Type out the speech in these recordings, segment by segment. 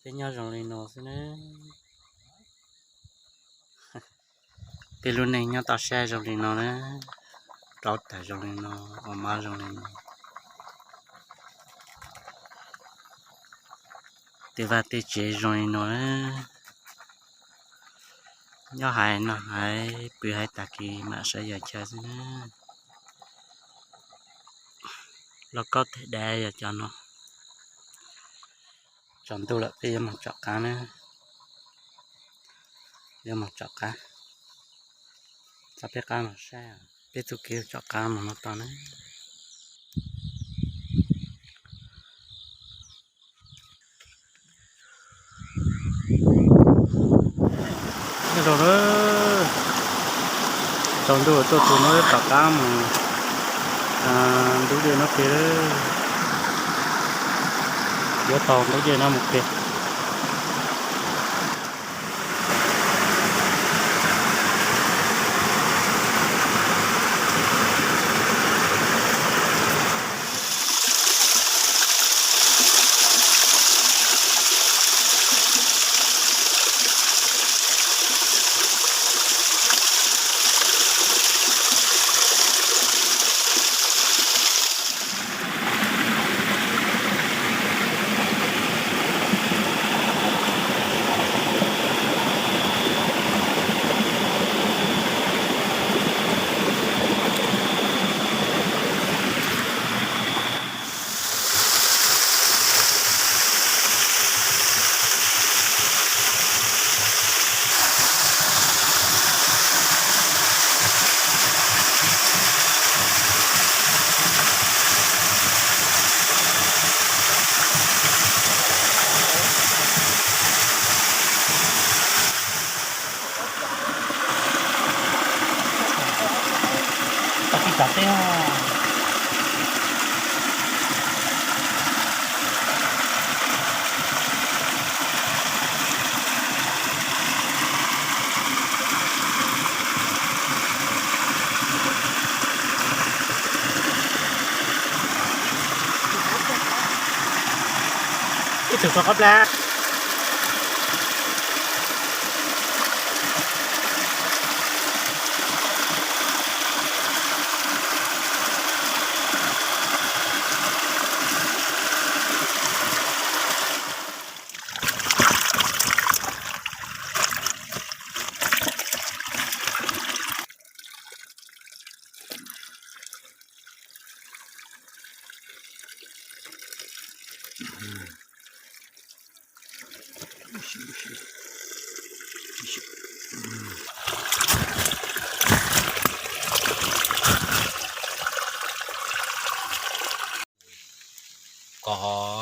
Peb nyob zoo li no xwb na. Peb lub neej nyob toj siab zoo li no na, rau tawm zoo li no, ua mab zoo li no, tej vaj tej tsev zoo li no na. Nyob hais noj hais pw hais tag kis mam sawv yam chaw xwb na. Lauj kaub teg dab yog cov no. Tsaus ntuj lawm peb yuav mus tom qab na, yuav mus tom qab. Txog peb qab mus saib, peb txoj kev tom qab mus no tod na. Nyob zoo na, tsaus ntuj tuaj tus no tom qab mus ntug dej no pem, yuav tau ntug dej no mus pem. Ib tug rau qab plag.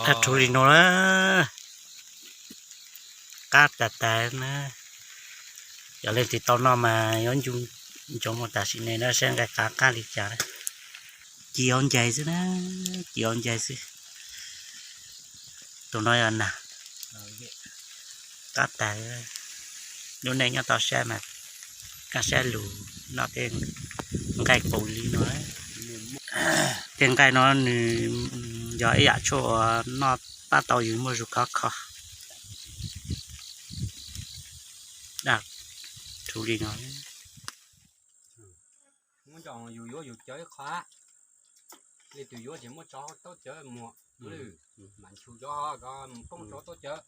Qab rhuv li no na, qab tas tas na. Yog leej twg tau noj mas yuav ncu ntsoov mus tam sim no na saib nqaij qab qab li cas. Ci hauv ncaig xwb na, ci hauv ncaig xwb. Tus no yog nag, qab tas. Lub neej nyob toj siab mas kaj siab lug noj tej nqaij qus li no. Tej nqaij no nws yog ib yam tshuaj uas noj pab tau yus muaj zug khov kho. Daj rhuv li no. Muab nco yus yuav yus cawv ib qho, leej twg yuav ces muab tso taub cawv muag lwj, mam nchu cov ho mus poob rau taub cawv.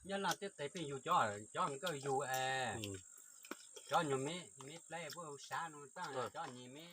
Nyob Nplog teb tes pheej yug cov, cov nkawj yug es cov nyuag me, me pleb puab hu sab no, cov nyuag me